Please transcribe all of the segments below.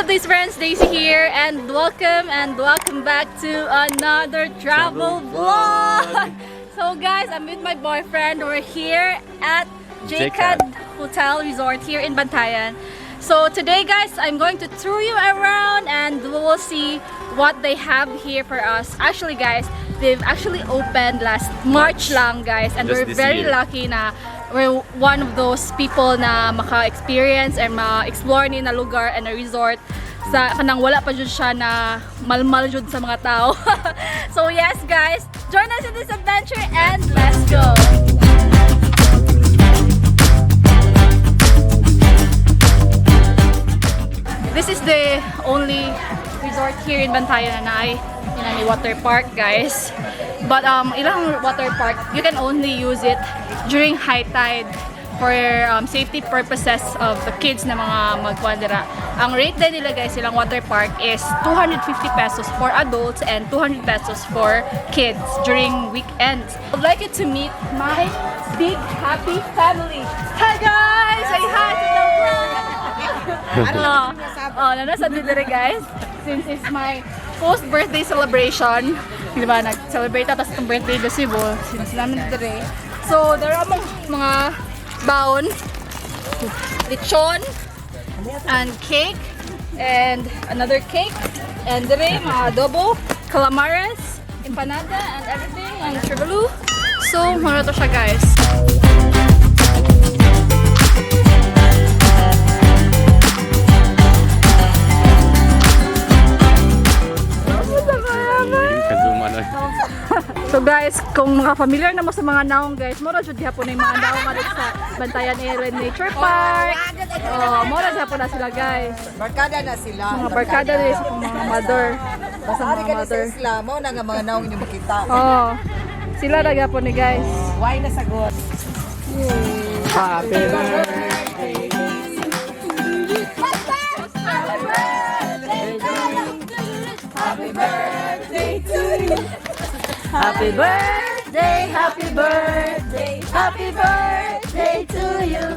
up, these friends? Daisy here, and welcome back to another travel vlog. So guys, I'm with my boyfriend. We're here at JCAD JCAD. Hotel Resort here in Bantayan. So today, guys, I'm going to tour you around and we will see what they have here for us. Actually, guys, they've actually opened last March lang, guys, and Just we're this very year. Lucky na we're one of those people na maka-experience and ma-explore ni na lugar and a resort sa kanang wala pa jud siya na malmal jud sa mga tao. So yes, guys, join us in this adventure and let's go. This is the only resort here in Bantayan na ay ni water park, guys. But ilang water park, you can only use it during high tide for safety purposes of the kids na mga magkuan dira. Ang rate din nila, guys, ilang water park is 250 pesos for adults and 200 pesos for kids during weekends. I'd like you to meet my big happy family. Hi, guys! Say hi to the vlog! Oh, nasa dito, guys. Since it's my post-birthday celebration, di ba, nag-celebrate ta, tas itong birthday sa Cebu, since namin dito. So, there are mga baon, lechon, and cake, and another cake, and dire, mga adobo, calamares, empanada, and everything, and trivalu. So, mura to siya, guys. Kazuma na. So guys, kung mga familiar na mo sa mga naong, guys, mura jud gihapon na yung mga naong nga dito sa Bantayan Island Nature Park. Oh, mura gihapon na sila, guys. Barkada na sila. Mga barkada na sa mga mother. Basta Sa ari mga ka na sa mother. isla mo na nga mga naong inyo makita. Oh. Sila na gihapon ni, guys. Why na sagot? Happy birthday. Happy birthday, happy birthday, happy birthday to you.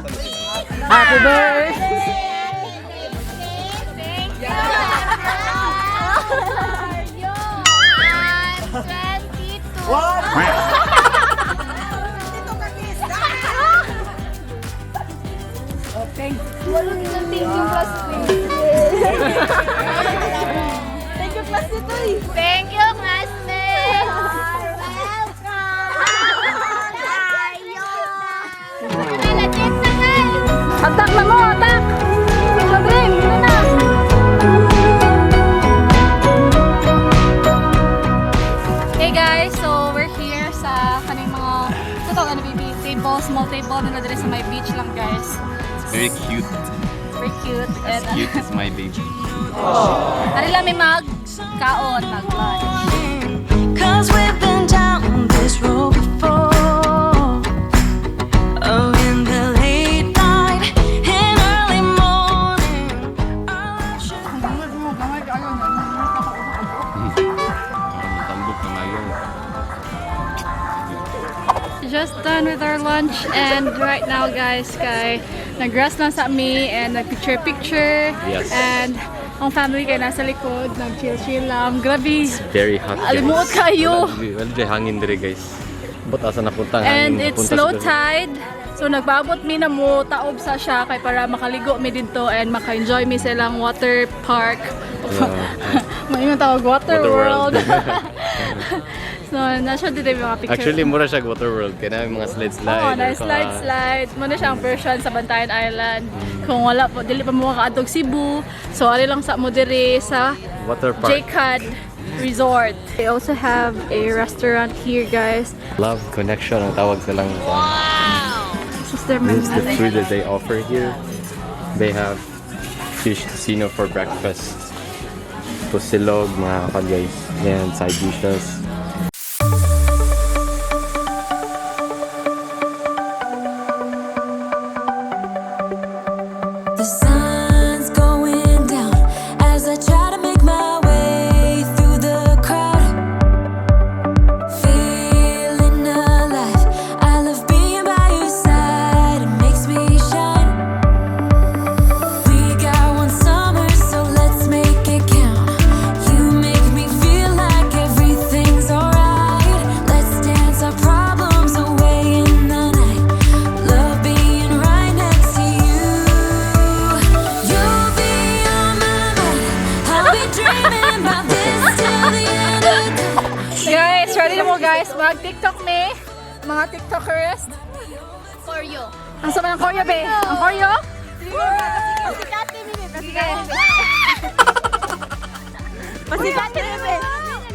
Happy birthday. Thank you. I'm 22. Thank you, classmates. Thank you, classmates. Thank you, classmates. Welcome. Tayo. Legit na, guys. Attack na mo, attack! Children, yun na! Hey guys, so we're here sa kaning mga ito ano, baby, table, small table nila diri sa may beach lang, guys. It's very cute. Very cute. As And cute as my baby. ari lang may mag kaon, mag lunch. 'Cause we've been down this road before. Oh, in the late night and early morning. Our love should Tambok na ngayon. Just done with our lunch and right now, guys, kay nag-rest lang sa mi and nag-picture picture and ang family kay nasa likod, nag-chill chill lang. Grabe. Very hot, guys. Alimuot kayo. Wala wala hangin dire, guys. Ba't asa napunta ang And hangin? it's Napunta low siguro. Tide. So nagpaabot mi na mo taob sa siya kay para makaligo mi didto and maka-enjoy mi sa ilang water park. May tawag water, Water world. world. So na siya dito yung mga picture. Actually, mura siya water world. Kaya na yung mga slide slide. Oo, na slide slide. Muna siya ang version sa Bantayan Island. Kung wala po, dili pa mo makaadtog Cebu. So ari lang sa mo diri sa Water park. JCAD Resort. They also have a restaurant here, guys. Love Connection ang tawag sa lang. This is their This is the menu. Food that they offer here. They have fish tocino for breakfast. Tosilog, mga kapag, guys. And side dishes. The sun's going down as I try to make my way through the crowd. Feeling alive, I love being by your side. It makes me shine. We got one summer, so let's Mag-TikTok me. Mga TikTokers. Choreo. Ang sama ng choreo, be. Ang choreo? Pasikat ni Mimi. Sige. Pasikat ni Mimi.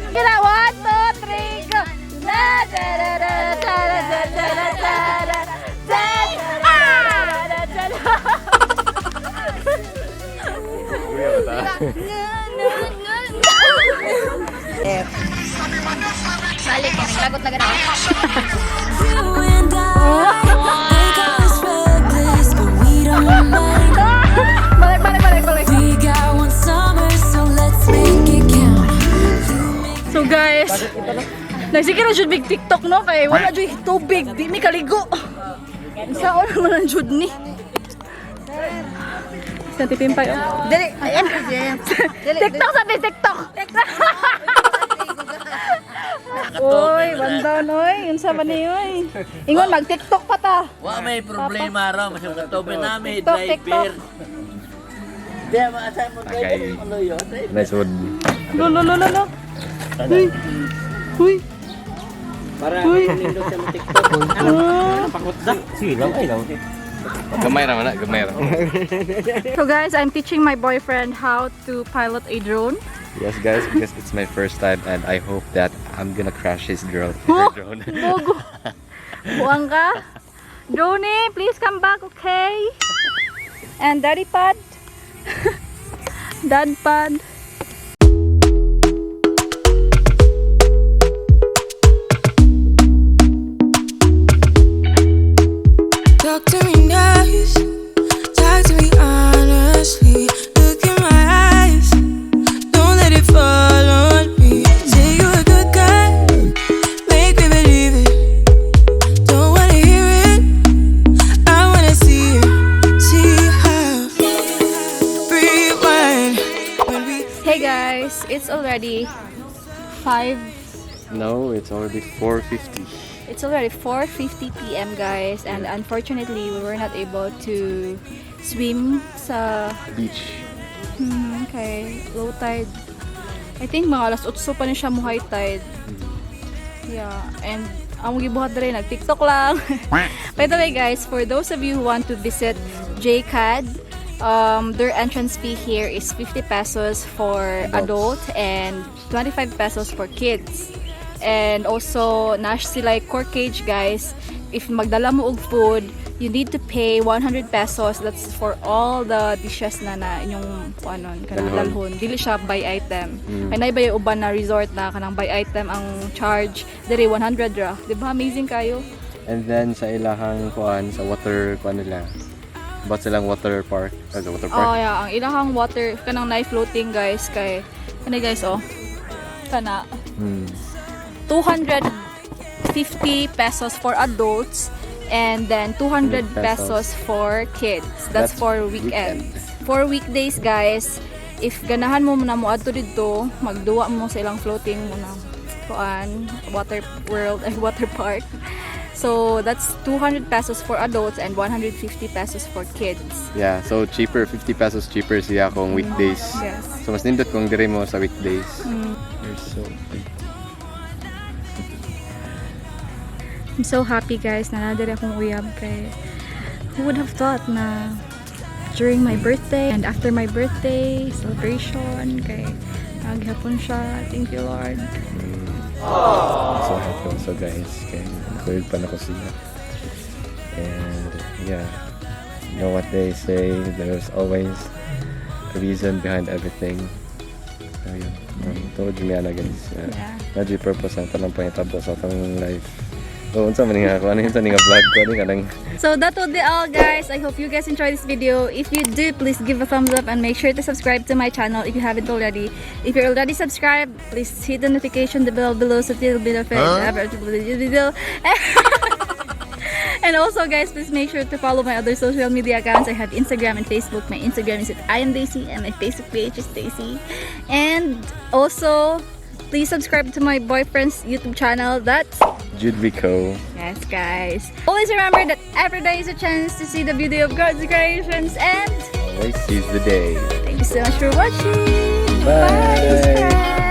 Sige na, one, two, three, go! Da, da, da, da, da, da, da, da, da, da, da, da, da, da, da, da. Kuya ba ta? Balik, lagot na gano'n. You and I, they call us reckless, but we don't mind. Balik, balik, balik, balik. We got one summer, so let's make it count. You make So guys, nagsige na jud big TikTok, no, kay wala jud tubig, di mi kaligo. Sa oras man ang jud ni. Sa tipimpay, oh. Dili, ayan kasi. Dili. TikTok sabi, TikTok. Oy, bandaw oy, unsa man ni oy. Ingon mag TikTok pa ta. Wa may problema raw, mas yung katobe namin, TikTok, driver. Di, maasay mo driver, Okay. maluyo. Nice one. Lo lo lo lo lo. Uy. Uy. Para Uy. nindot sa TikTok. Gamay ra man na, gamay ra. So guys, I'm teaching my boyfriend how to pilot a drone. Yes guys, because it's my first time and I hope that I'm gonna crash his drone. Her drone. Bogo. Buang ka. Drone, please come back, okay? And daddy pad. Dad pad. Talk to me nice, talk to me honestly. Look in my eyes, don't let it fall on me. Say you're a good guy, make me believe it. Don't wanna hear it, I wanna see it. See how rewind when we. Hey guys, it's already 5. No, it's already 4:50. It's already 4:50 p.m., guys, and unfortunately we were not able to swim sa Beach. Okay, low tide. I think mga alas 8 pa ni siya mo high tide. Yeah, and ang gibuhat diri nag TikTok lang. By the way guys, for those of you who want to visit JCAD, their entrance fee here is 50 pesos for adult Adults. And 25 pesos for kids. And also, naa sila corkage, guys. If magdala mo og food, you need to pay 100 pesos. That's for all the dishes na inyong ano, kanang Dalhon. dalhon. Dili siya by item. Kay naa ba yung uban na resort na kanang by item ang charge, diri 100 ra. Di ba amazing kayo? And then sa ilahang kuan, sa water kuan nila. Ba't silang water park? Ah, sa water park. Oh yeah, ang ilahang water kanang night floating, guys, kay kani guys, oh. Kana 250 pesos for adults and then 200 pesos pesos for kids. That's That's for weekends. Weekend. For weekdays, guys, if ganahan mo na mo adto didto, magduwa mo sa ilang floating mo na kuan, water world ay water park. So that's 200 pesos for adults and 150 pesos for kids. Yeah, so cheaper, 50 pesos cheaper siya kung weekdays. Yes. So mas nindot kung diri mo sa weekdays. You're so big. I'm so happy, guys, na naa diri akong uyab kay who would have thought na during my birthday and after my birthday celebration kay naa gihapon siya. Thank you, Lord. So happy also guys, kay nakuyog pa nako siya. And yeah, you know what they say, there's always a reason behind everything. So yun, tuod jud ana, guys. Yeah. Yeah. Naa purpose ang tanang pangitabo sa atong life. Oh, unsa man nga ako, ano yun sa nga vlog ko, ano kanang So that will be all, guys. I hope you guys enjoyed this video. If you do, please give a thumbs up and make sure to subscribe to my channel if you haven't already. If you're already subscribed, please hit the notification the bell below so you'll be notified. And also, guys, please make sure to follow my other social media accounts. I have Instagram and Facebook. My Instagram is at I am Daisy and my Facebook page is Daisy. And also, please subscribe to my boyfriend's YouTube channel. That's Jude Rico. Yes, guys. Always remember that every day is a chance to see the beauty of God's creations. And Always seize the day. thank you so much for watching. Bye. Bye.